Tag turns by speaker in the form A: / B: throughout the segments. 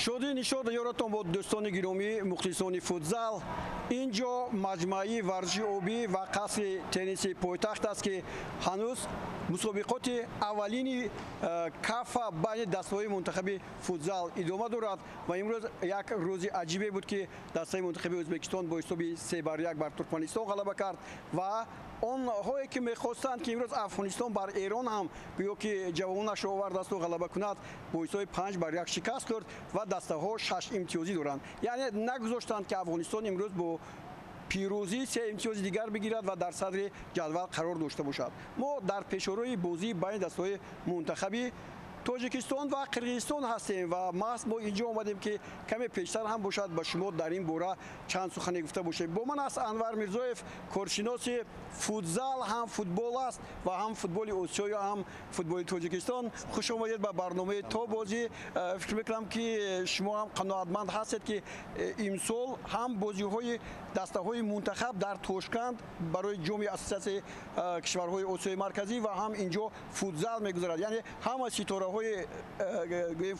A: Шодӣ нишод ёратон бод, дӯстони гиромӣ, мухлисони футзал. Ин ҷо маҷмӯаи варзиши обӣ ва қасри тенниси пойтахт аст, ки ҳанӯз мусобиқоти аввалини КАФА байни дастаҳои мунтахаби футзал идома дорад. Ва имрӯз як рӯзи аҷибе буд, ки дастаи мунтахаби Ӯзбекистон бо ҳисоби 3-1 бар Туркманистон ғалаба кард. Ва онҳое ки мехостанд, ки имрӯз Афғонистон бар Эрон ҳам гӯё ки ҷавонашро овардасту ғалаба кунад, бо ҳисоби 5-1 шикаст хӯрд ва дастаҳо шаш имтиёзӣ доранд. Яъне нагузоштанд, ки Афғонистон имрӯз бо пирӯзӣ се имтиёзи дигар бигирад ва дар садри ҷадвал қарор дошта бошад. Мо дар пешорои бозии байни дастаҳои мунтахаби Тоҷикистон ва Қирғизистон ҳастем ва маҳз мо инҷо омадем, ки каме пештар ҳам бошад, ба шумо дар ин бора чанд сухане гуфта бошем. Бо ман аст Анвар Мирзоев, коршиноси футзал, ҳам футбол аст ва ҳам футболи Осиёю ҳам футболи Тоҷикистон. Хуш омадед ба барномаи То бозӣ. Фикр мекунам, ки шумо ҳам қаноатманд ҳастед, ки имсол ҳам бозиҳои дастаҳои мунтахаб дар Тошканд барои ҷоми Ассотсиатсияи кишварҳои Осиёи Марказӣ ва ҳам инҷо футзал мегузарад. Яъне ҳама ситораҳои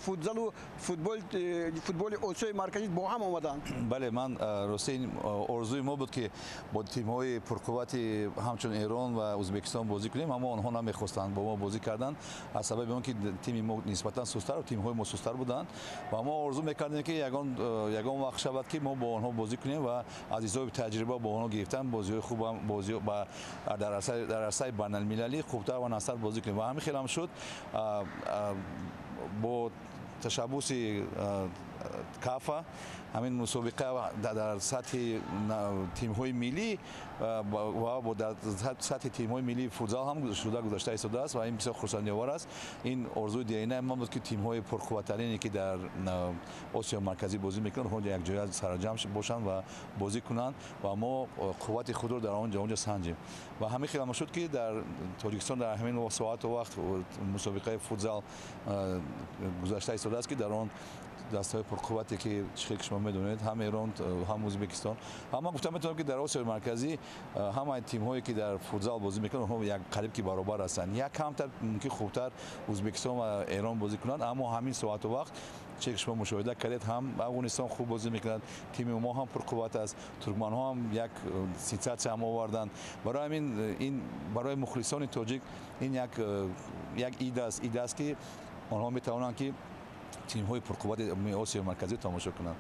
A: футзалу футболи Осиёи Марказӣ бо ҳам омаданд.
B: Бале, ман рости орзуи мо буд, ки бо тимҳои пурқуввати ҳамчун Эрон ва Ӯзбекистон бозӣ кунем, аммо онҳо намехостанд бо мо бозӣ кардан аз сабаби он ки тими мо нисбатан сустар, тимҳои мо сустар буданд. Ва мо орзу мекардем, ки ягон вақт шавад, ки мо бо онҳо бозӣ кунем ва аз ҳисоби таҷриба бо онҳо гирифтан бозиҳои хуб, бозӣ дар арсаи байналмилалӣ хубтар ва назтар бозӣ кунем. Ва ҳамин хел ҳам шуд. Бо ташаббуси КАФА ҳамин мусобиқа дар сатҳи тимҳои миллӣ ва дар сатҳи тимҳои миллии футзал ҳам шуда гузашта истодааст ва ин бисёр хурсандиовар аст. Ин орзуи деринаи ман буд, ки тимҳои пурқувваттарине, ки дар Осиёи Марказӣ бозӣ мекунанд, онҳо якҷоя сараҷамъ бошанд ва бозӣ кунанд ва мо қуввати худро дар онҷо санҷем. Ва ҳамин хел ҳам шуд, ки дар Тоҷикистон дар ҳамин соату вақт мусобиқаи футзал гузашта истодааст, ки дар он дастаҳои пурқуввате, ки чӣ ки шумо медонед, ҳам Эрон, ҳам Ӯзбекистон, ҳам ман гуфта метавонам, ки дар Осиёи Марказӣ ҳамаи тимҳое, ки дар футзал бозӣ мекунанд, онҳо як қариб ки баробар ҳастанд. Як камтар мумкин хубтар Ӯзбекистон ва Эрон бозӣ кунанд, аммо ҳамин соату вақт, чӣ ки шумо мушоҳида кардед, ҳам Афғонистон хуб бозӣ мекунад, тими мо ҳам пурқувват аст, туркманҳо ҳам як сенсатсия ҳам оварданд. Барои ҳамин ин барои мухлисони тоҷик ин як ид аст, ид аст, ки онҳо метавонанд, ки тимҳои пурқуввати Осиёи Марказӣ тамошо кунанд.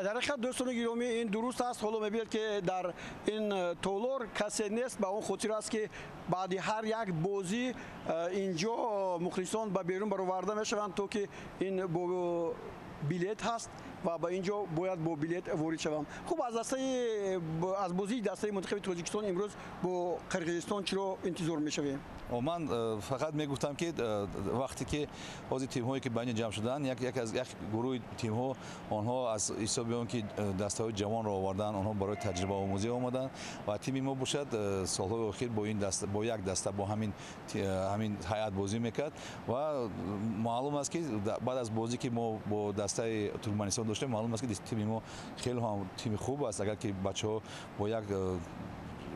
A: Дар ҳақиқат, дӯстони гиромӣ, ин дуруст аст. Ҳоло мебинед, ки дар ин толор касе нест. Ба он хотир аст, ки баъди ҳар як бозӣ инҷо мухлисон ба берун бароварда мешаванд, то ки ин бо билет ҳаст ва ба ин ҷо бояд бо билет ворид шавам. Хуб, аз дастаи аз бозии дастаи мунтахаби Тоҷикистон имрӯз бо Қирғизистон чиро интизор мешавем?
B: Ман фақат мегуфтам, ки вақте ки ҳозир тимҳое, ки ба ин ҷамъ шуданд, як аз як гурӯҳи тимҳо, онҳо аз ҳисоби он ки дастаҳои ҷавонро оварданд, онҳо барои таҷрибаомӯзӣ омаданд. Ва тими мо бошад, солҳои охир бо ин даста, бо як даста, бо ҳамин ҳайат бозӣ мекард. Ва маълум аст, ки баъд аз бозӣ, ки мо бо дастаи Туркманистон доштем, маълум аст, ки тими мо хеле ҳам тими хуб аст. Агар ки бачаҳо бо як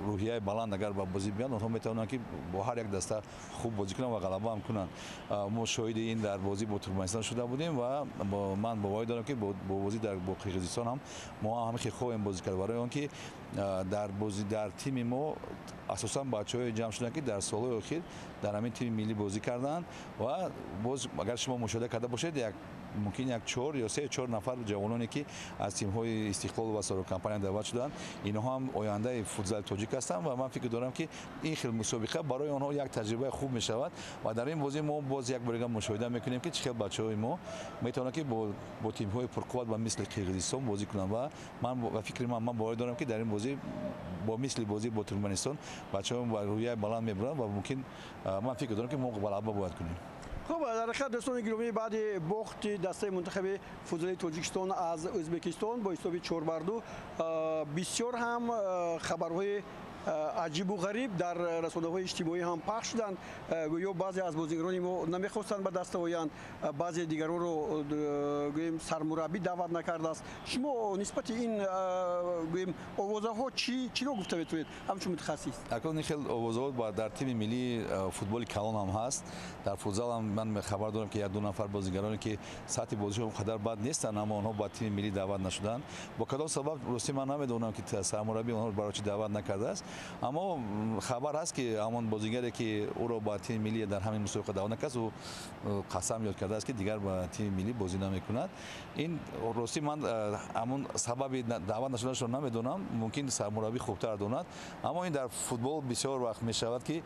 B: рӯҳияи баланд агар ба бозӣ биёнд, онҳо метавонанд, ки бо ҳар як даста хуб бозӣ кунанд ва ғалаба ҳам кунанд. Мо шоҳиди ин дар бозӣ бо Туркманистон шуда будем ва ман боварӣ дорам, ки бо бозӣ бо Қирғизистон ҳам мо ҳам хеле хоҳем бозӣ кард, барои он ки дар бозӣ дар тими мо асосан бачаҳое ҷамъ шуданд, ки дар солҳои охир дар ҳамин тими миллӣ бозӣ карданд. Ва боз агар шумо мушоҳида карда бошед, як мумкин як чор ё се чор нафар ҷавононе, ки аз тимҳои Истиқлол ва Саро Компания даъват шуданд, инҳо ҳам ояндаи футзали тоҷик ҳастанд. Ва ман фикр дорам, ки ин хел мусобиқа барои онҳо як таҷрибаи хуб мешавад. Ва дар ин бозӣ мо боз як бор дигар мушоҳида мекунем, ки чӣ хел бачаҳои мо метавонанд, ки бо тимҳои пурқувват ба мисли Қирғизистон бозӣ кунанд. Ва ман ба фикри ман боварӣ дорам, ки дар ин бозӣ бо мисли бозӣ бо Туркманистон бачаҳо ба рӯҳияи баланд мебаранд ва мумкин, ман фикр дорам, ки мо ғалаба бояд кунем.
A: Хуб, дар ҳақиқат, дӯстони гиромӣ, баъди бохти дастаи мунтахаби футзали Тоҷикистон аз Ӯзбекистон бо ҳисоби 4-2, бисёр ҳам хабарҳои аҷибу ғариб дар расонаҳои иҷтимоӣ ҳам пахш шуданд. Гӯё баъзе аз бозигарони мо намехостанд ба даста оянд, баъзе дигаронро, гӯем, сармураббӣ даъват накардааст. Шумо нисбати ин, гӯем, овозаҳо чиро гуфта метавонед ҳамчун мутахассис?
B: Акнун ин хел овозаҳо дар тими миллии футболи калон ҳам ҳаст. Дар футзал ҳам ман хабар дорам, ки як ду нафар бозигароне, ки сатҳи бозишон он қадар бад нестанд, аммо онҳо ба тими миллӣ даъват нашуданд. Бо кадом сабаб, ростӣ, ман намедонам, ки сармураббӣ онҳоро барои чӣ даъват накардааст. Аммо хабар ҳаст, ки ҳамон бозигаре, ки ӯро ба тими миллӣ дар ҳамин мусобиқа даъват накард, ӯ қасам ёд кардааст, ки дигар ба тими миллӣ бозӣ намекунад. Ин, ростӣ, ман ҳамон сабаби даъват нашуданашро намедонам, мумкин сармураббӣ хубтар донад. Аммо ин дар футбол бисёр вақт мешавад, ки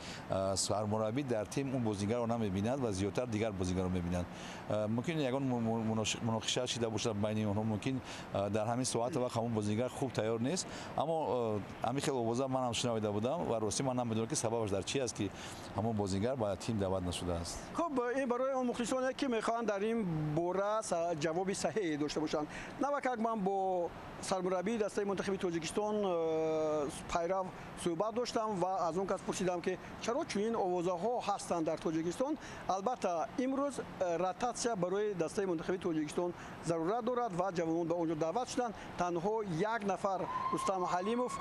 B: сармураббӣ дар тим он бозигарро намебинад ва зиёдтар дигар бозигарро мебинад. Мумкин ягон муноқиша шида бошад байни онҳо, мумкин дар ҳамин соата вақт ҳамон бозигар хуб тайёр нест. Аммо ҳамин хел овоза ман ҳам шунавида будам ва ростӣ ман намедонам, ки сабабаш дар чи аст, ки ҳамон бозигар ба тим даъват нашудааст.
A: Хуб, ин барои он мухлисоне, ки мехоҳанд дар ин бора ҷавоби саҳеҳ дошта бошанд. Навакак ман бо сармураббии дастаи мунтахаби Тоҷикистон Пайрав суҳбат доштам ва аз он кас пурсидам, ки чаро чунин овозаҳо ҳастанд дар Тоҷикистон. Албатта, имрӯз ротатсия барои дастаи мунтахаби Тоҷикистон зарурат дорад ва ҷавонон ба он ҷо даъват шуданд. Танҳо як нафар, Рустам Ҳалимов,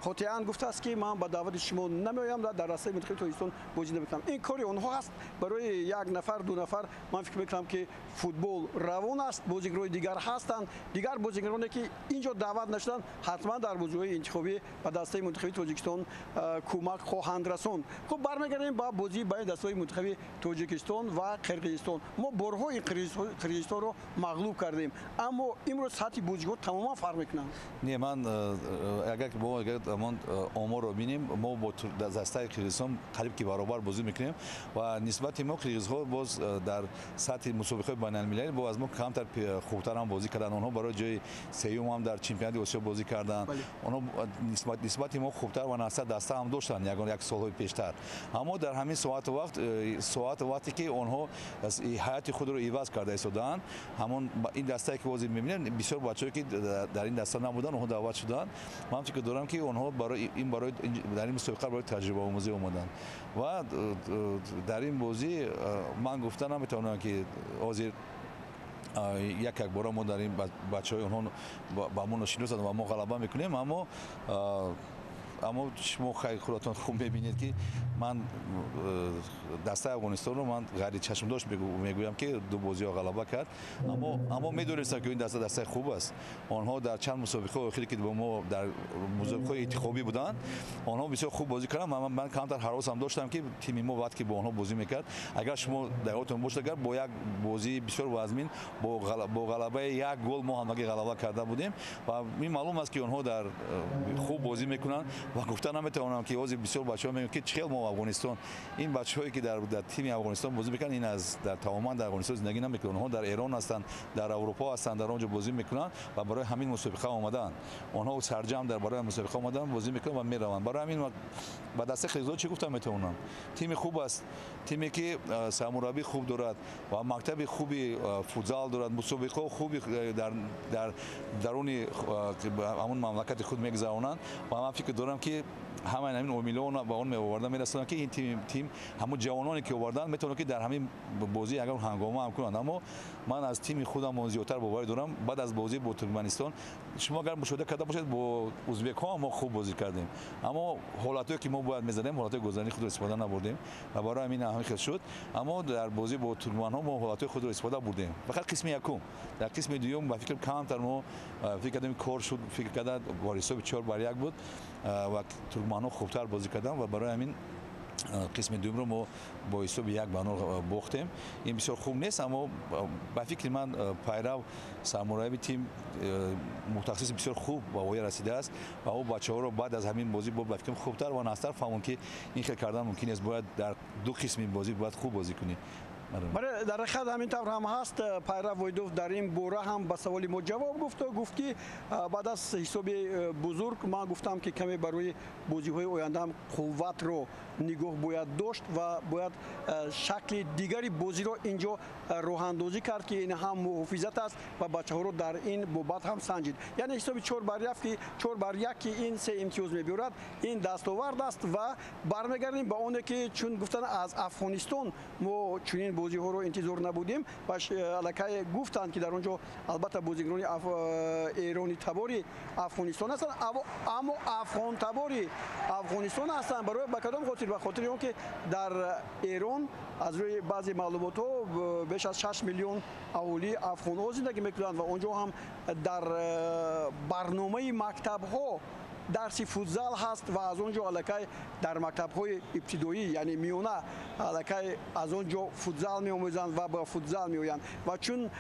A: қотеан гуфтааст, ки ман ба даъвати шумо намеоям ва дар дастаи мунтахаби Тоҷикистон бозӣ намекунам. Ин кори онҳо ҳаст. Барои як нафар, ду нафар, ман фикр мекунам, ки футбол равон аст, бозигарони дигар ҳастанд. Дигар бозигароне, ки ин ҷо даъват нашуданд, ҳатман дар бозиҳои интихобӣ ба дастаи мунтахаби Тоҷикистон кӯмак хоҳанд расонд. Хуб, бармегардем ба бозии байни дастаҳои мунтахаби Тоҷикистон ва Қирғизистон. Мо борҳо ин Қирғизистонро мағлуб кардем, аммо имрӯз сатҳи бозиҳо тамоман фарқ мекунанд.
B: Не, ман агар мо ҳамон оморро бинем, мо бо дастаи Қирғизистон қариб ки баробар бозӣ мекунем ва нисбати мо қирғизҳо боз дар сатҳи мусобиқаҳои байналмилалӣ бо аз мо камтар хубтар ҳам бозӣ карданд. Онҳо барои ҷои сеюм ҳам дар чемпионати Осиё бозӣ карданд. Онҳо нисбати мо хубтар ва насар даста ҳам доштанд ягон як солҳои пештар. Аммо дар ҳамин соату вақт, соату вақте ки онҳо ҳаяти худро иваз карда истодаанд, ҳамон ин дастае, ки ҳозир мебинем, бисёр бачаҳое, ки дар ин даста набуданд, онҳо даъват шуданд. Ман фикр дорам, ки онҳо барои ин, барои дар ин мусобиқа барои таҷрибаомӯзӣ омаданд. Ва дар ин бозӣ ман гуфта наметавонам, ки ҳозир як як бора мо дар ин бачаҳои онҳо ба мо ношиносанд ва мо ғалаба мекунем. Аммо шумо хайр худатон хуб мебинед, ки ман дастаи Афғонистонро ман ғайри чашмдошт мегӯям, ки ду бозиҳо ғалаба кард. Аммо медонистам, ки ин даста дастаи хуб аст. Онҳо дар чанд мусобиқаи охире, ки бо мо дар мусобиқаҳои интихобӣ буданд, онҳо бисёр хуб бозӣ карданд. Ман камтар ҳаросам доштам, ки тими мо вақте ки бо онҳо бозӣ мекард, агар шумо дар ёдтон бошад, агар бо як бозии бисёр вазмин бо ғалабаи як гол мо ҳамагӣ ғалаба карда будем. Ва ин маълум аст, ки онҳо дар хуб бозӣ мекунанд ва гуфта наметавонам, ки ҳозир бисёр бачаҳо мегӯянд, ки чӣ хел мо Афғонистон, ин бачаҳое, ки дар тими Афғонистон бозӣ мекунанд, ин аз дар тамоман дар Афғонистон зиндагӣ намекунанд. Онҳо дар Эрон ҳастанд, дар Аврупо ҳастанд, дар он ҷо бозӣ мекунанд ва барои ҳамин мусобиқа омадаанд. Онҳо сарҷамъ дар барои мусобиқа омадаанд, бозӣ мекунанд ва мераванд. Барои ҳамин ба дастаи қирғизҳо чӣ гуфта метавонам? Тими хуб аст, тиме, ки сармураббӣ хуб дорад ва мактаби хуби футзал дорад, мусобиқаҳо хуби дар даруни ҳамон мамлакати худ мегузаронанд. Ва ман фикр дорам, ки ҳамаи ҳамин омилҳо ба он меоварда мерасонанд, ки ин тим ҳамон ҷавононе, ки оварданд, метавонанд, ки дар ҳамин бозӣ ягон ҳангома ҳам кунанд. Аммо ман аз тими худам зиёдтар боварӣ дорам. Баъд аз бозӣ бо Туркманистон, шумо агар мушоҳида карда бошед, бо узбекҳо ҳам мо хуб бозӣ кардем, аммо ҳолатҳое, ки мо бояд мезадем, ҳолатҳои голзании худро истифода набурдем ва барои ҳамин ҳамин хел шуд. Аммо дар бозӣ бо туркманҳо мо ҳолатҳои худро истифода бурдем, фақат қисми якум. Дар қисми дуюм, ба фикр, камтар мо фикр кардем, кор шуд, фикр карда бо ҳисоби 4-1 буд ва туркманҳо хубтар бозӣ карданд ва барои ҳамин қисми дуюмро мо бо ҳисоби 1-0 бохтем. Ин бисёр хуб нест, аммо ба фикри ман Пайрав, сармурабби тим, мутахассиси бисёр хуб ба воя расидааст ва ӯ бачаҳоро баъд аз ҳамин бозӣ ба фикрам хубтар ва настар фаҳмонд, ки ин хел кардан мумкин нест, бояд дар ду қисми бозӣ бояд хуб бозӣ кунӣ.
A: Бале, дар ҳақиқат ҳамин тавр ҳам ҳаст. Пайрав Воҳидов дар ин бора ҳам ба саволи мо ҷавоб гуфт, гуфт ки баъд аз ҳисоби бузург ман гуфтам ки каме барои бозиҳои оянда ҳам қувватро нигоҳ бояд дошт ва бояд шакли дигари бозиро инҷо роҳандозӣ кард, ки ин ҳам муҳофизат аст ва бачаҳоро дар ин бобат ҳам санҷид. Яъне ҳисоби 4-1 ки ин 3 имтиёз мебиёрад, ин дастовард аст. Ва бармегардем ба оне ки чун гуфтан аз Афғонистон мо чунин бозиҳоро интизор набудем ва аллакай гуфтанд ки дар он ҷо албатта бозигарони эрони табори Афғонистон ҳастанд, аммо афғонтабори Афғонистон ҳастанд. Барои ба кадом хотир? Ба хотири он ки дар Эрон аз рӯи баъзе маълумотҳо беш аз 6 миллион аҳолии афғонҳо зиндагӣ мекунанд ва он ҷо ҳам дар барномаи мактабҳо дарси футзал ҳаст ва аз он ҷо аллакай дар мактабҳои ибтидоӣ, яъне миёна, аллакай аз он ҷо футзал меомӯзанд ва ба футзал меоянд. Ва чун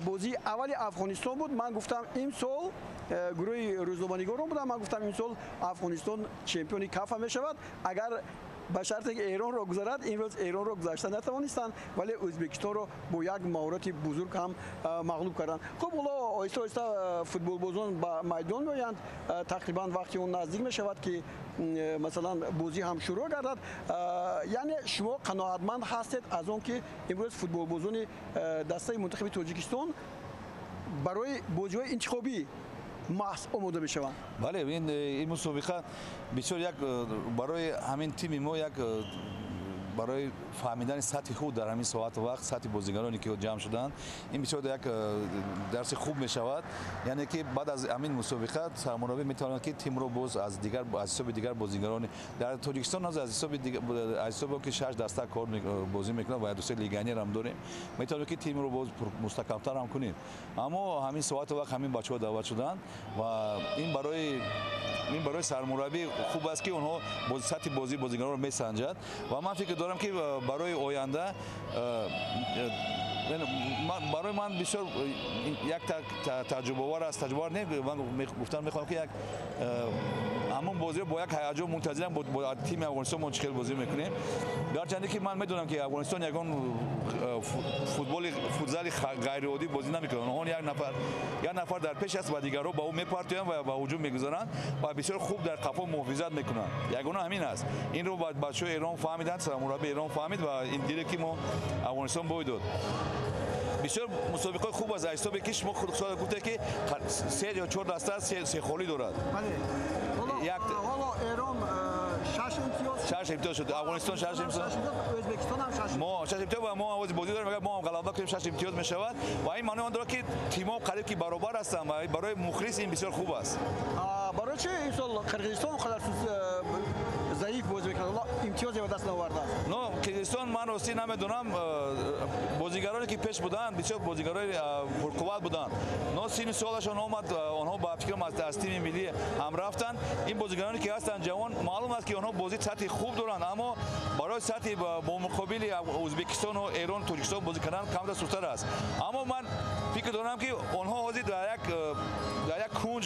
A: бозии аввали Афғонистон буд, ман гуфтам имсол гурӯҳи рӯзноманигорон будам, ман гуфтам имсол Афғонистон чемпиони Кафа мешавад, агар ба шарте ки Эронро гузарад. Имрӯз Эронро гузашта натавонистанд, вале Ӯзбекистонро бо як маҳорати бузург ҳам мағлуб карданд. Хуб, ҳоло оҳиста оҳиста футболбозон ба майдон меоянд, тақрибан вақти он наздик мешавад ки масалан бозӣ ҳам шурӯъ гардад. Яъне шумо қаноатманд ҳастед аз он ки имрӯз футболбозони дастаи мунтахаби Тоҷикистон барои бозиҳои интихобӣ маҳз омода мешаванд?
B: Бале, ин мусобиқа бисёр як барои ҳамин тими мо як барои фаҳмидани сатҳи худ дар ҳамин соату вақт, сатҳи бозигароне ки ҷамъ шуданд, ин бисёр як дарси хуб мешавад. Яъне ки баъд аз ҳамин мусобиқа сармураббӣ метавонад ки тимро боз аз дигар, аз ҳисоби дигар бозигарони дар Тоҷикистон аз ҳисоби ки 6 даста кор бозӣ мекунад ва ду-се легионер ҳам дорем, метавонем ки тимро боз мустаҳкамтар ҳам кунем. Аммо ҳамин соату вақт ҳамин бачаҳо даъват шуданд ва ин барои сармураббӣ хуб аст ки онҳо сатҳи бозии бозигаронро месанҷад ва ман фикр дорам ки барои оянда барои ман бисёр як таҷрибавар аст. Таҷрибавар не, ман гуфтан мехоҳам ки як ҳамон бозиро бо як ҳаяҷон мунтазирам, бо тими Афғонистон мо чӣ хел бозӣ мекунем. Гарчанде ки ман медонам ки Афғонистон ягон футболи футзали ғайриоддӣ бозӣ намекунад. Онҳо як нафар дар пеш аст ва дигарҳо ба ӯ мепартоянд ва ба ҳуҷум мегузаранд ва бисёр хуб дар қафо муҳофизат мекунанд. Ягона ҳамин аст. Инро бачаҳои Эрон фаҳмиданд, сармураббии Эрон фаҳмид ва ин диде ки мо Афғонистон бой дод. Бисёр мусобиқаи хуб аст, аз ҳисобе ки шумо худ гуфтед ки 3 ё 4 даста се холӣ дорад.
A: Ҳоло Эрон 6 имтиёз,
B: 6 имтиёз шуд, Афғонистон 6 имтиёз,
A: Ӯзбекистон ҳам 6.
B: Мо 6 имтиёз ва мо овози бозӣ дорем, агар мо ҳам ғалаба кунем 6 имтиёз мешавад ва ин маънои он дорад ки тимҳо қариб ки баробар ҳастанд ва барои мухлис ин бисёр хуб аст.
A: Барои чӣ имсол Қирғизистон қадар заиф бозӣ мекунад, ҳоло имтиёзе ба даст наовардааст?
B: Но Қирғизистон ман ростӣ намедонам, бозигароне ки пеш буданд бисёр бозигарони пурқувват буданд, но синну солашон омад, онҳо ба фикрам аз тими миллӣ ҳам рафтанд. Ин бозигароне ки ҳастанд ҷавон, маълум аст ки онҳо бозии сатҳи хуб доранд, аммо барои сатҳи бо муқобили Ӯзбекистону Эрон, Тоҷикистон бозӣ кардан камтар сустар аст. Аммо ман фикр дорам ки онҳо ҳозир дар як кунҷ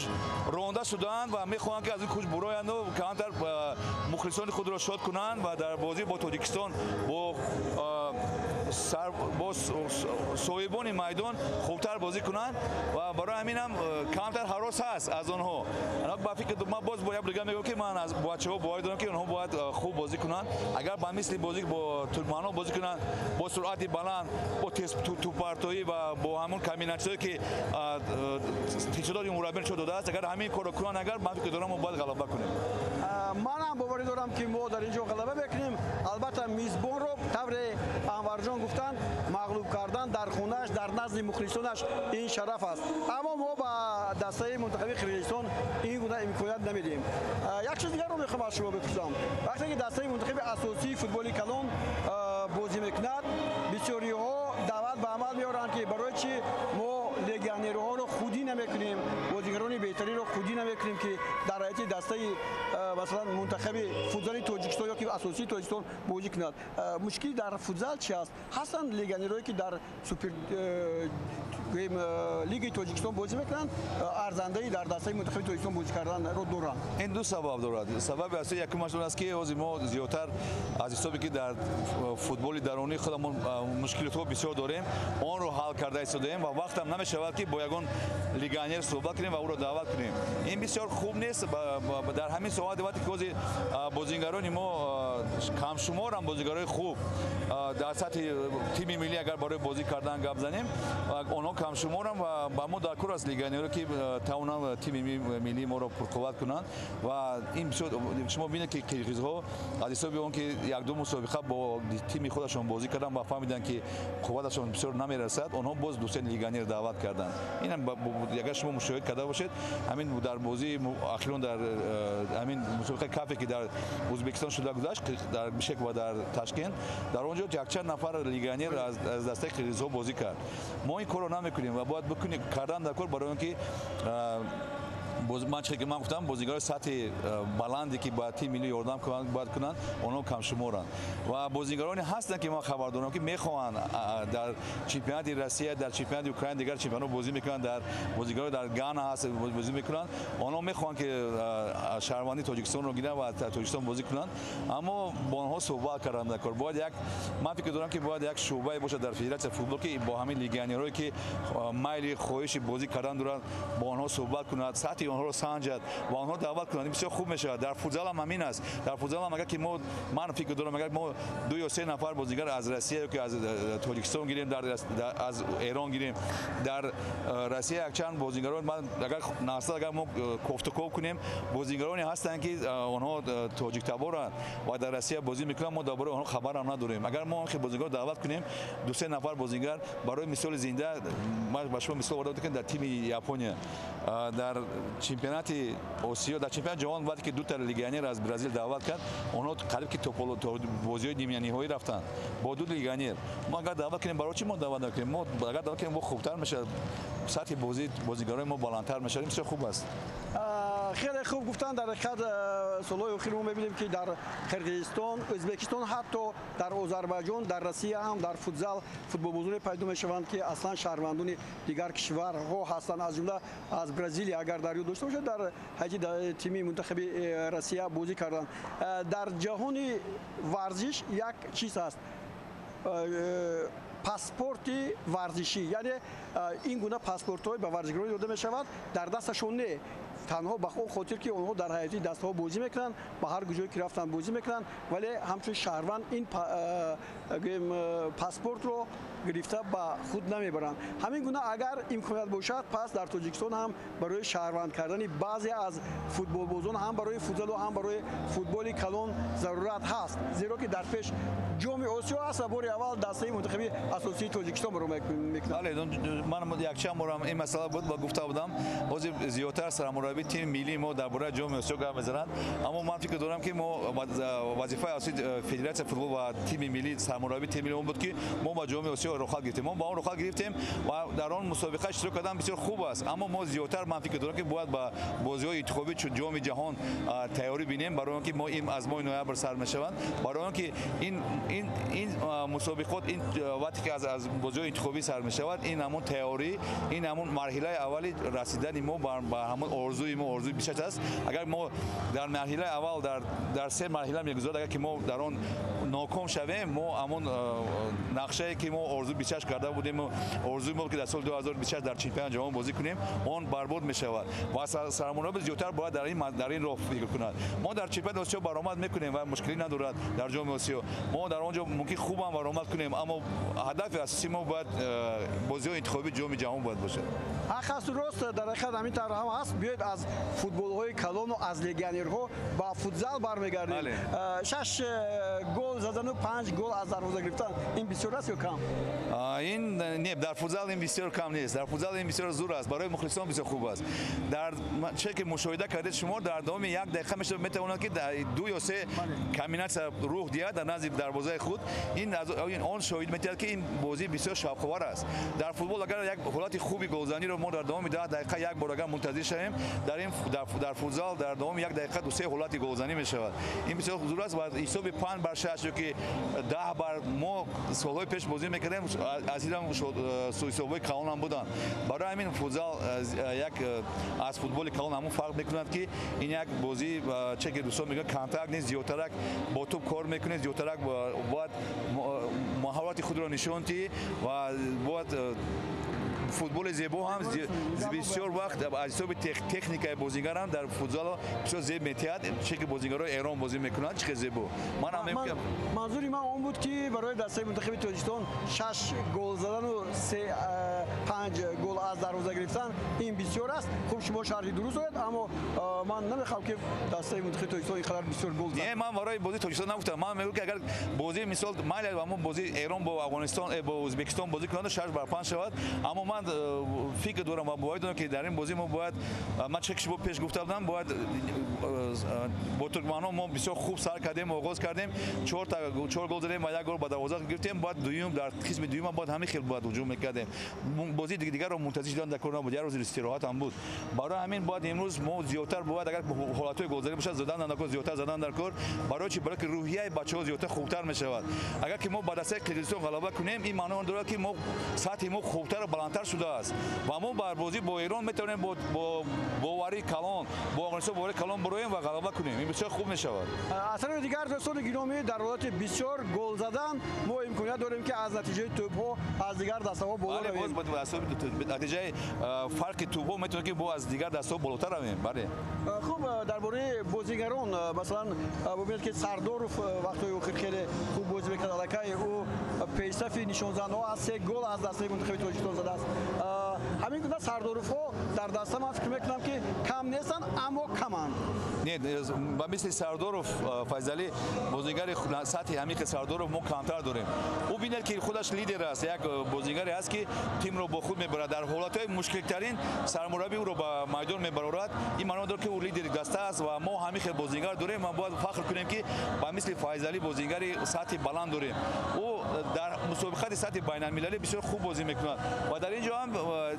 B: ронда шудаанд ва мехоҳанд ки аз ин кунҷ буроянду камтар мухлисони худро шод кунанд ва дар бозӣ бо Тоҷикистон бо соҳибони майдон хубтар бозӣ кунанд ва барои ҳамин ҳам камтар ҳарос ҳаст аз онҳо. Ба фикр ман боз бо як дига мегӯям ки ман аз бачаҳо боварӣ дорам ки онҳо бояд хуб бозӣ кунанд. Агар ба мисли бозӣ бо туркманҳо бозӣ кунанд, бо суръати баланд, бо тӯпартоӣ ва бо ҳамон комбинатсияе ки тишодоти мураббӣ нишон додааст, агар ҳамин корро кунанд, агар ман фикр дорам мо бояд ғалаба кунем.
A: Ман ҳам боварӣ дорам ки мо дар ин ҷо ғалаба мекунем. Албатта мизбонро тавре Анварҷон гуфтанд, мағлуб кардан дар хонааш, дар назди мухлисонаш ин шараф аст. Аммо мо ба дастаи мунтахаби Қирғизистон ин гуна имконият намедиҳем. Як чиз дигарро мехоҳам аз шумо бипурсам. Вақте ки дастаи мунтахаби асосии футболи калон бозӣ мекунад, бисёриҳо даъват ба амал меоранд ки барои чӣ мо легионерҳоро худӣ намекунем, бозигарони беҳтаринро худӣ намекунем ки дар ҳайати дастаи масалан мунтахаби футзали Тоҷикистон ё ки асосии асосии Тоҷикистон бозӣ кунад. Мушкил дар футзал чи аст? Ҳастанд легионерое, ки дар супер лигаи Тоҷикистон бозӣ мекунанд, арзандаи дар дастаи мунтахаби Тоҷикистон бозӣ карданро доранд.
B: Ин ду сабаб дорад. Сабаби асосӣ якумаш он аст, ки ҳозир мо зиёдтар аз ҳисобе ки дар футболи дарунии худамон мушкилотҳо бисёр дорем, онро ҳал карда истодаем ва вақтам намешавад, ки бо ягон легионер суҳбат кунем ва ӯро даъват кунем. Ин бисёр хуб нест. Дар ҳамин соати вақте ки ҳозир бозингарони мо камшуморанд, бозигарои хуб дар сатҳи тими миллӣ, агар барои бозӣ кардан гап занем, онҳо камшуморанд ва ба мо дар кор аст легионеро, ки тавонанд тими миллии моро пурқувват кунанд. Ва ин бисёр, шумо бинед, ки қирғизҳо аз ҳисоби он ки якду мусобиқа бо тими худашон бозӣ карданд ва фаҳмиданд, ки қувваташон бисёр намерасад, онҳо боз дусе легионер даъват карданд. Инам агар шумо мушоҳид карда бошед, ҳамин дар бозии ахирон, дар ҳамин мусобиқаи кафе, ки дар Ӯзбекистон шуда гузашт, дар Бишкек ва дар Ташкент, дар он ҷо якчанд нафар легионер аз дастаи қирғизҳо бозӣ кард. Мо ин корро намекунем ва бояд бикунем, кардан дар кор, барои он ки ман чизе ки ман гуфтам, бозигарои сатҳи баланде, ки ба тими миллӣ ёрдам бояд кунанд, онҳо камшуморанд. Ва бозигароне ҳастанд, ки ман хабар дорам, ки мехоҳанд дар чемпионати Россия, дар чемпионати Украина, дигар чемпионатҳо бозӣ мекунанд, дар бозигаро дар Гана ҳаст, бозӣ мекунанд. Онҳо мехоҳанд, ки шаҳрвандии Тоҷикистонро гиранд ва дар Тоҷикистон бозӣ кунанд, аммо бо онҳо суҳбат кардан дар кор. Бояд як, ман фикр дорам, ки бояд як шӯъбае бошад дар федератсияи футбол, ки бо ҳамин легионерое, ки майли хоҳиши бозӣ кардан доранд, бо онҳо суҳбат кунад, сатҳи онҳоро санҷад ва онҳоро даъват кунанд. Ин бисёр хуб мешавад. Дар футзал ҳам ҳамин аст. Дар футзал ҳам агар ки мо, ман фикр дорам, агар мо ду ё се нафар бозигар аз Россия ё ки аз Тоҷикистон гирем, аз Эрон гирем, дар Россия якчанд бозигарон, ман агар насл, агар мо кофтуков кунем, бозигароне ҳастанд, ки онҳо тоҷиктаборанд ва дар Россия бозӣ мекунанд, мо дар бораи онҳо хабарам надорем. Агар мо он бозигарро даъват кунем, ду-се нафар бозигар, барои мисоли зинда ман ба шумо мисол оварда, дар тими Япония дар чемпионати Осиё, дар чемпионати ҷаҳон, вақте ки дута легионер аз Бразил даъват кард, онҳо қариб ки то бозиҳои нимниҳоӣ рафтанд бо ду легионер. Мо агар даъват кунем, барои чӣ мо даъват накунем? Мо агар даъват кунем, мо хубтар мешавад, сатҳи бозӣ бозигарои мо баландтар мешавад. Ин бисёр хуб аст.
A: Хеле хуб гуфтанд. Дар ҳақиқат, солҳои охир мо мебинем, ки дар Қирғизистон, Ӯзбекистон, ҳатто дар Озарбойҷон, дар Россия ҳам дар футзал футболбозоне пайдо мешаванд, ки аслан шаҳрвандони дигар кишварҳо ҳастанд, аз ҷумла аз Бразилия, агар дар ёд дошта бошад, дар ҳайати тими мунтахаби Россия бозӣ карданд. Дар ҷаҳони варзиш як чиз ҳаст: паспорти варзишӣ, яъне ин гуна паспортҳое ба варзишгарон дода мешавад, дар дасташон не, танҳо ба он хотир, ки онҳо дар ҳайати дастаҳо бозӣ мекунанд, ба ҳар куҷое ки рафтанд бозӣ мекунанд, вале ҳамчун шаҳрванд ин гӯем паспортро гирифта ба худ намебаранд. Ҳамин гуна агар имконият бошад, пас дар Тоҷикистон ҳам барои шаҳрванд кардани баъзе аз футболбозон, ҳам барои футзалу ҳам барои футболи калон, зарурат ҳаст, зеро ки дар пеш Ҷоми Осиё аст ва бори аввал дастаи мунтахаби асосии Тоҷикистон баро мекунад.
B: Бале, ман якчанд борам ин масъала буд ва гуфта будам, ҳозир зиёдтар сармураббии тими миллии мо дар бораи Ҷоми Осиё гап мезананд, аммо ман фикр дорам, ки мо вазифаи асосии федератсияи футбол ва тими миллӣ, сармураббии тими миллӣ он буд, ки мо ба Ҷоми Осиё роҳхат гирифтем. Мо ба он роҳхат гирифтем ва дар он мусобиқа иштирок кардан бисёр хуб аст, аммо мо зиёдтар, ман фикр дорам, ки бояд ба бозиҳои интихобӣ чун Ҷоми ҷаҳон тайёрӣ бинем, барои он ки мо ин аз моҳи ноябр сар мешаванд, барои он ки ин мусобиқот, ин вақте ки аз бозиҳои интихобӣ сар мешавад, ин ҳамон тайёрӣ, ин ҳамон марҳилаи аввали расидани мо ба ҳамон орзуи мо, орзуи бишаш аст. Агар мо дар марҳилаи аввал, дар се марҳила мегузарад, агар ки мо дар он ноком шавем, мо ҳамон нақшае, ки мо орзу 26 карда будем, орзуи мо, ки дар соли 2026 дар чемпионати ҷаҳон бозӣ кунем, он барбод мешавад. Ва сармурабби зиёдтар бояд дар ин роҳ фикр кунад. Мо дар чемпионати Осиё баромад мекунем ва мушкилӣ надорад. Дар Ҷоми Осиё мо дар он ҷо мумкин хубам баромад кунем, аммо ҳадафи асосии мо бояд бозиҳои интихобии Ҷоми ҷаҳон бояд бошад.
A: Ҳақ асту рост, дар ҳақиқат ҳамин тавр ҳам ҳаст. Биёед, аз футболҳои калону аз легионерҳо ба футзал бармегардем. Шаш гол задану панҷ гол аз дарвоза гирифтан, ин бисёр аст ё кам?
B: Ин не, дар футзал ин бисёр кам нест. Дар футзал ин бисёр зур аст, барои мухлисон бисёр хуб аст. Дар че ки мушоҳида кардед шумо, дар давоми як дақиқа метавонад, ки ду ё се комбинатсия рух диҳад дар назди дарвозаи худ. Ин он шоҳид метиҳад, ки ин бозӣ бисёр шавқовар аст. Дар футбол агар як ҳолати хуби голзаниро мо дар давоми 10 дақиқа як бор агар мунтазир шавем, Дар ин дар футзал дар давоми як дақиқа 2-3 ҳолати голзанӣ мешавад. Ин бисёр зур аст ва ҳисоби 5-6 ё ки 10 мо солҳои пеш бозӣ мекардем, аз ин ҳам ҳисобҳои калон ҳам буданд. Барои ҳамин футзал як аз футболи калон ҳамон фарқ мекунад, ки ин як бозӣ че ки дӯстон мегӯянд контакт нест, зиёдтарак бо тӯб кор мекунед, зиёдтарак бояд маҳорати худро нишон диҳӣ ва бояд футболи зебо ҳам бисёр вақт аз ҳисоби техникаи бозигарам дар футзал бисёр зеб метиҳад, чӣ ки бозигарои Эрон бозӣ мекунанд, чӣ зебо. Ман ҳам мегӯям,
A: манзури ман он буд, ки барои дастаи мунтахаби Тоҷикистон 6 гол задану 5 гол аз дарвоза гирифтан ин бисёр аст. Хуб, шумо шарҳи дуруст доред, аммо ман намехоҳам, ки дастаи мунтахаби Тоҷикистон ин қадар бисёр гол зад.
B: Не, ман барои бозии Тоҷикистон нагуфтам. Ман мегӯям, ки агар бозии мисол майли ҳамон бозии Эрон бо Афғонистон, бо Ӯзбекистон бозӣ кунанд, 6-5 шавад, аммо ман фикр дорам ва боварӣ дорам, ки дар ин бозӣ мо бояд, ман чӣ ки шумо пеш гуфта будам, бояд бо туркманҳо мо бисёр хуб сар кардем, оғоз кардем, 4 гол задем ва 1 гол ба дарвоза гирифтем. Бояд дуюм, дар қисми дуюм бояд ҳамин хел бояд ҳуҷум мекардем. Бозии дигарро мунтазир шудан дар кор набуд, як рӯз истироҳат ҳам буд. Барои ҳамин бояд имрӯз мо зиёдтар бояд, агар ҳолатҳои голзанӣ бошад, задан дар кор, зиёдтар задан дар кор. Барои чӣ? Барои ки рӯҳияи бачаҳо зиёдтар хубтар мешавад. Агар ки мо ба дастаи Қирғизистон ғалаба кунем, ин маъно дорад, ки мо сатҳи мо хубтару баландтар шудааст ва мо бар бозӣ бо Эрон метавонем бо боварии калон, бо Афғонистон боварии калон бироем ва ғалаба кунем. Ин бисёр хуб мешавад.
A: Аз тарафи дигар, дӯстони гиромӣ, дар ҳолати бисёр гол задан мо имконият дорем, ки аз натиҷаи тӯбҳо аз дигар дастаҳо боло равем.
B: Натиҷаи фарқи тӯбҳо метавонем, ки бо аз дигар дастаҳо болотар равем. Бале.
A: Хуб, дар бораи бозигарон, масалан, бубинед, ки Сардоров вақтҳои охир хеле хуб бозӣ мекард, аллакай ӯ пешсафи нишонзанҳо аз 3 гол аз дастаи мунтахаби Тоҷикистон задааст. Ҳамин гуна Сардоровҳо дар даста, ман фикр мекунам, ки кам нестанд, аммо каманд.
B: Не, ба мисли Сардоров Файзалӣ, бозигари сатҳи ҳамин Сардоров мо камтар дорем. Ӯ бинед, ки худаш лидер аст, як бозигаре аст, ки тимро бо худ мебарад. Дар ҳолатҳои мушкилтарин сармураббӣ ӯро ба майдон мебарорад. Ин маъно дорад, ки ӯ лидери даста аст ва мо ҳамин хел бозигар дорем ва бояд фахр кунем, ки ба мисли Файзалӣ бозигари сатҳи баланд дорем. Ӯ дар мусобиқати сатҳи байналмилалӣ бисёр хуб бозӣ мекунад ва дар ин ҷо ҳам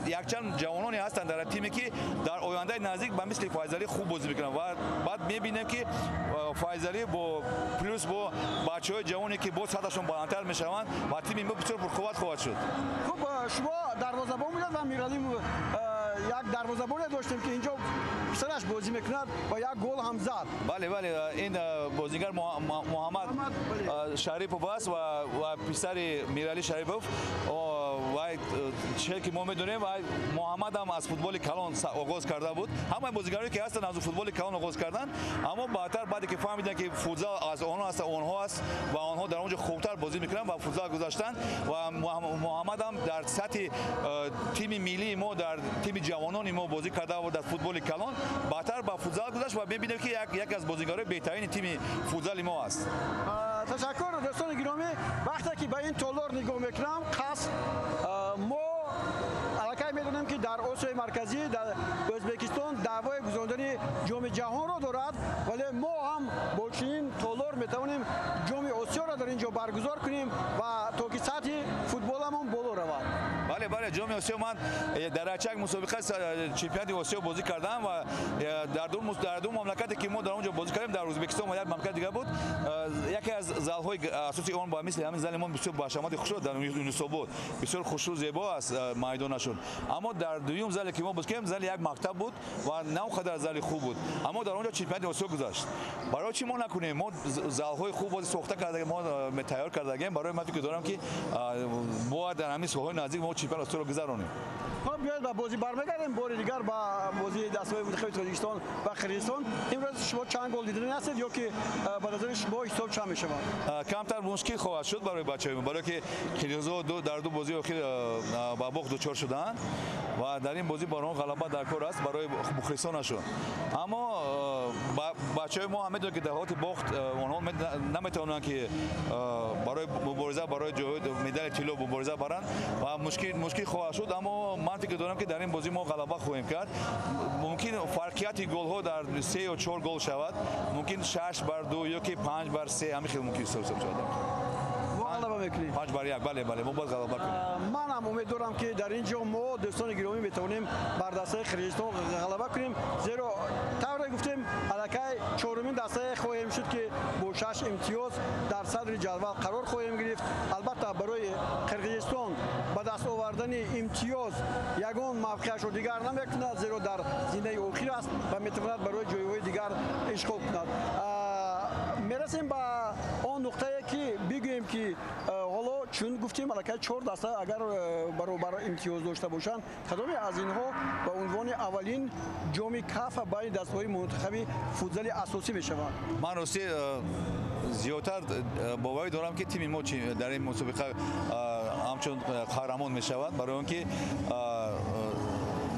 B: якчанд ҷавононе ҳастанд дар тиме, ки дар ояндаи наздик ба мисли Файзалӣ хуб бозӣ мекунанд ва баъд мебинем, ки Файзалӣ бо плюс бо бачаҳои ҷавоне, ки боз сатҳашон баландтар мешаванд ва тими мо бисёр пурқувват хоҳад шуд.
A: Хуб, шумо дарвозабон будед ва Миралим як дарвозабоне доштем, ки инҷо писараш бозӣ мекунад ва як гол ҳам зад.
B: Бале, бале, ин бозигар Муҳаммад Шарипов аст ва писари Миралӣ Шарипов. Ва чизе ки мо медонем, ва Муҳаммад ҳам аз футболи калон оғоз карда буд. Ҳамаи бозигароне, ки ҳастанд, аз футболи калон оғоз карданд, аммо баъдтар, баъде ки фаҳмиданд, ки футзал аз онҳо аст, онҳо аст ва онҳо дар он ҷо хубтар бозӣ мекунанд, ва футзал гузаштанд. Ва Муҳаммад ҳам дар сатҳи тими миллии мо, дар тими ҷавонони мо бозӣ карда буд дар футболи калон, баъдтар ба футзал гузашт ва мебинем, ки яке аз бозигарои беҳтарини тими футзали мо аст.
A: Ташаккур, дӯстони гиромӣ. Вақте ки ба ин толор нигоҳ мекунам, қасд мо аллакай медонем, ки дар Осиёи Марказӣ, дар Ӯзбекистон даъвои гузарондани Ҷоми Ҷаҳонро дорад, вале мо ҳам бо чунин толор метавонем Ҷоми Осиёро дар ин ҷо баргузор кунем ва то ки сатҳи футболамон боло равад.
B: Бале, бале, Ҷоми Осиё, ман дар якчанд мусобиқа чемпионати Осиё бозӣ кардам ва дар ду мамлакате, ки мо дар он ҷо бозӣ кардем, дар Ӯзбекистон ва як мамлакати дигар буд, яке аз залҳои асосии он ба мисли ҳамин зали мо бисёр башамати хушрӯ дар Юнусобод, бисёр хушрӯ, зебо аст майдонашон. Аммо дар дуюм зале, ки мо бозӣ кардем, зали як мактаб буд ва на он қадар зали хуб буд, аммо дар он ҷо чемпионати Осиё гузашт. Барои чӣ мо накунем? Мо залҳои хуб бози сохта карда, мо тайёр кардагем. Барои ман фикр дорам, ки бояд дар ҳамин солҳои наздик мо чемпионати Осиёро гузаронем.
A: Хуб, биёед ба бозӣ бармегардем бори дигар, ба бозии дастаҳои мунтахаби Тоҷикистон ва Қирғизистон. Имрӯз шумо чанд гол диданӣ ҳастед ё ки ба назари шумо ҳисоб чанд мешавад?
B: Камтар мушкил хоҳад шуд барои бачаҳои мо, барое ки қирғизҳо дар ду бозии охир ба бохт дучор шудаанд ва дар ин бозӣ бар он ғалаба дар кор аст барои мухлисонашон. Аммо бачаҳои мо ҳам медонанд, ки дар ҳолати бохт онҳо наметавонанд, ки барои мубориза барои ҷои медали тилло мубориза баранд ва мушкил хоҳад шуд. Аммо ман фикр дорам, ки дар ин бозӣ мо ғалаба хоҳем кард. Мумкин фарқияти голҳо дар 3 ё 4 гол шавад, мумкин 6-2 ё ки 5-3, ҳамин хел мумкин ҳисоб шавад.
A: Мо ғалаба мекунем.
B: 5-1, бале, бале, мо бояд ғалаба кунем.
A: Ман ҳам умед дорам, ки дар ин ҷо мо, дӯстони гиромӣ, метавонем бар дастаи Қирғизистон ғалаба кунем, зеро тавре гуфтем, аллакай чорумин дастае хоҳем шуд, ки бо 6 имтиёз дар садри ҷадвал қарор хоҳем гирифт. Албатта, барои Қирғизистон ба даст овардани имтиёз ягон мавқеашро дигар намекунад, зеро дар зинаи охир аст ва метавонад барои ҷойҳои дигар ишғол кунад. Мерасем ба он нуқтае, ки бигӯем, ки ҳоло чун гуфтем, аллакай чор даста агар баробар имтиёз дошта бошанд, кадоме аз инҳо ба унвони аввалин ҷоми Кафа байни дастаҳои мунтахаби футзали асосӣ мешаванд?
B: Ман ростӣ зиёдтар боварӣ дорам, ки тими мо дар ин мусобиқа ҳамчун қаҳрамон мешавад, барои он ки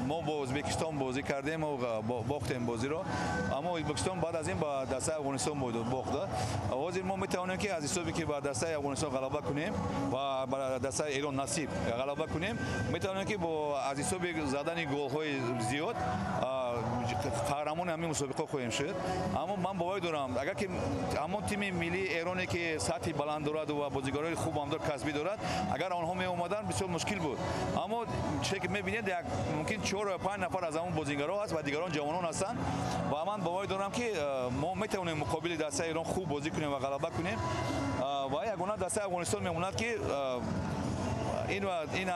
B: мо бо Ӯзбекистон бозӣ кардем ва бохтем бозиро, аммо Ӯзбекистон баъд аз ин ба дастаи Афғонистон бохт. Ҳозир мо метавонем, ки аз ҳисоби ки ба дастаи Афғонистон ғалаба кунем ва ба дастаи Эрон насиб ғалаба кунем, метавонем, ки бо аз ҳисоби задани голҳои зиёд қаҳрамони ҳамин мусобиқа хоҳем шуд. Аммо ман боварӣ дорам, агар ки ҳамон тими миллии Эроне, ки сатҳи баланд дорад ва бозигарои хуб ҳам дорад, касбӣ дорад, агар онҳо меомаданд, бисёр мушкил буд. Аммо чизе ки мебинед, як мумкин 4 ё 5 нафар аз ҳамон бозигарҳо ҳаст ва дигарон ҷавонон ҳастанд ва ман боварӣ дорам, ки мо метавонем муқобили дастаи Эрон хуб бозӣ кунем ва ғалаба кунем. Ва ягона дастаи Афғонистон мемонад, ки ин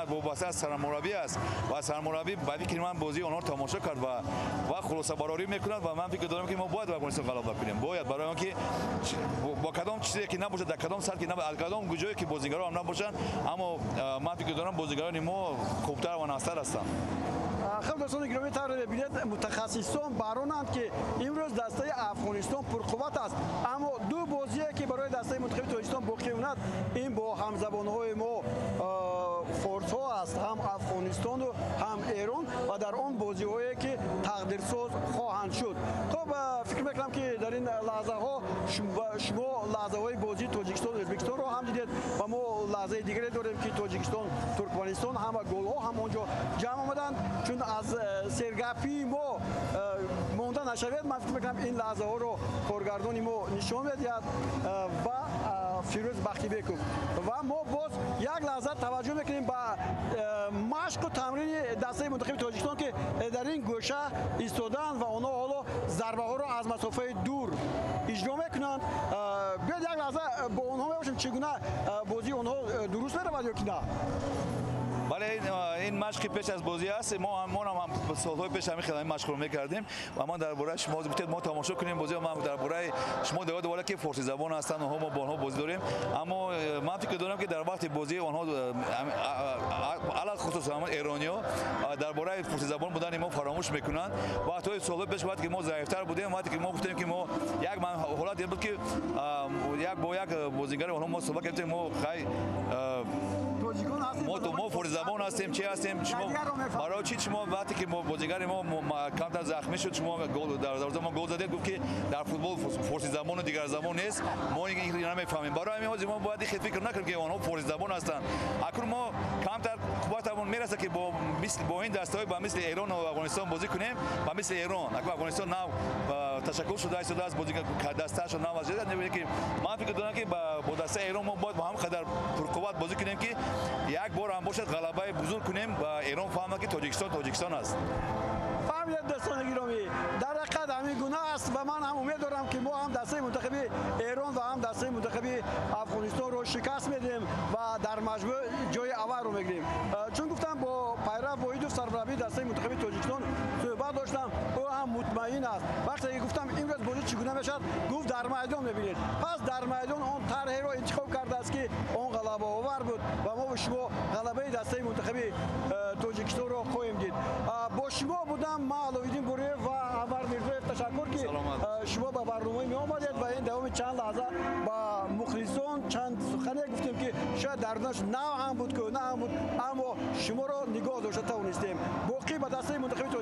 B: вобаста аз сармураббӣ аст ва сармураббӣ, ба фикри ман, бозии онҳоро тамошо кард ва хулосабарорӣ мекунад. Ва ман фикр дорам, ки мо бояд ба Афғонистон ғалаба кунем, бояд, барои он ки бо кадом чизе ки набошад, дар кадом сатҳ ки набошад, аз кадом ҷое ки бозигарон ҳам набошанд, аммо ман фикр дорам, бозигарони мо хубтар ва нағзтар ҳастанд.
A: Хуб, дӯстони гиромӣ, тавре мебинед, мутахассисон баронанд, ки имрӯз дастаи Афғонистон пурқувват аст, аммо ду бозие, ки барои дастаи мунтахаби Тоҷикистон боқӣ мемонад, ин бо ҳамзабонҳои мо форсҳо аст, ҳам Афғонистону ҳам Эрон, ва дар он бозиҳое, ки тақдирсоз хоҳанд шуд. Хуб, фикр мекунам, ки дар ин лаҳзаҳо шумо лаҳзаҳои бозии Тоҷикистон Ӯзбекистонро ҳам дидед ва мо лаҳзаи дигаре дорем, ки Тоҷикистон Туркманистон, ҳама голҳо ҳам он ҷо ҷамъ омаданд. Чун аз сергапии мо монда нашавед, ман фикр мекунам, ин лаҳзаҳоро коргардони мо нишон медиҳад ва Фирӯз Бахтибеков. Ва мо боз як лаҳза таваҷҷӯҳ мекунем ба машқу тамрини дастаи мунтахаби Тоҷикистон, ки дар ин гӯша истодаанд ва онҳо ҳоло зарбаҳоро аз масофаи дур иҷро мекунанд. Биёед, як лаҳза бо онҳо мебошем, чӣ гуна бозии онҳо дуруст меравад ё ки на.
B: Бале, ин машқи пеш аз бозӣ аст. Мо ҳам солҳои пеш ҳамин хел машқро мекардем. Ва ман дар бораи шумо гуфтед, мо тамошо кунем бозиро, ман дар бораи шумо даво довара, ки форсизабон ҳастанд онҳо, мо бо онҳо бозӣ дорем, аммо ман фикр дорам, ки дар вақти бозӣ онҳо, алалхусус ҳамон эрониҳо, дар бораи форсизабон будани мо фаромӯш мекунанд. Вақтҳои солҳои пеш, вақте ки мо заифтар будем, вақте ки мо гуфтем, ки мо як ҳолат буд, ки як бо як бозигари онҳо мо суҳбат кардем, мо хай мо форсизабон ҳастем, чи ҳастем, шумо барои чи шумо вақте ки бозигари мо камтар захмӣ шуд, шумо дар дарвоза мо гол задед? Гуфт, ки дар футбол форсизабону дигар забон нест, мо ин намефаҳмем. Барои ҳамин ҳозир мо бояд хел фикр накунем, ки онҳо форсизабон ҳастанд. Акнун мо камтар қувватамон мерасад, ки бо ин дастаҳои ба мисли Эрону Афғонистон бозӣ кунем. Ба мисли Эрон, акнун Афғонистон нав ташаккул шуда истодааст, дастаашо нав аз ки ман фикр дорам, ки бо дастаи Эрон мо бояд бо ҳам қадар пурқувват бозӣ кунем, ки як бор ҳам бошад ғалабаи бузург кунем ва Эрон фаҳмад, ки Тоҷикистон Тоҷикистон аст.
A: Фаҳмидед, дӯстони гиромӣ, дар ҳақиқат ҳамин гуна аст ва ман ҳам умед дорам, ки мо ҳам дастаи мунтахаби Эрон ва ҳам дастаи мунтахаби Афғонистонро шикаст медиҳем ва дар маҷмӯъ ҷои аввалро мегирем. Чун гуфтам, бо Пайрав Воҳидов, сармураббии дастаи мунтахаби Тоҷикистон, суҳбат доштам, ӯ ҳам мутмаин аст. Вақте ки гуфтам, имрӯз бозӣ чӣ гуна мешавад, гуфт, дар майдон мебинед. Пас дар майдон он тарҳеро интихоб кардааст, ки он ғалабаовар буд ва мо шумо ғалабаи дастаи мунтахаби Тоҷикистонро хоҳем дид. Бо шумо будам ман, Аловиддин Буриев ва Анвар Мирзоев. Ташаккур, ки шумо ба барномаи меомадед ва ин давоми чанд лаҳза ба мухлисон чанд сухане гуфтем, ки шояд дарунаш нав ҳам буд, кӯҳна ҳам буд, аммо шуморо нигоҳ дошта тавонистем. Боқӣ ба дастаи мунтахаби Тоҷикистон.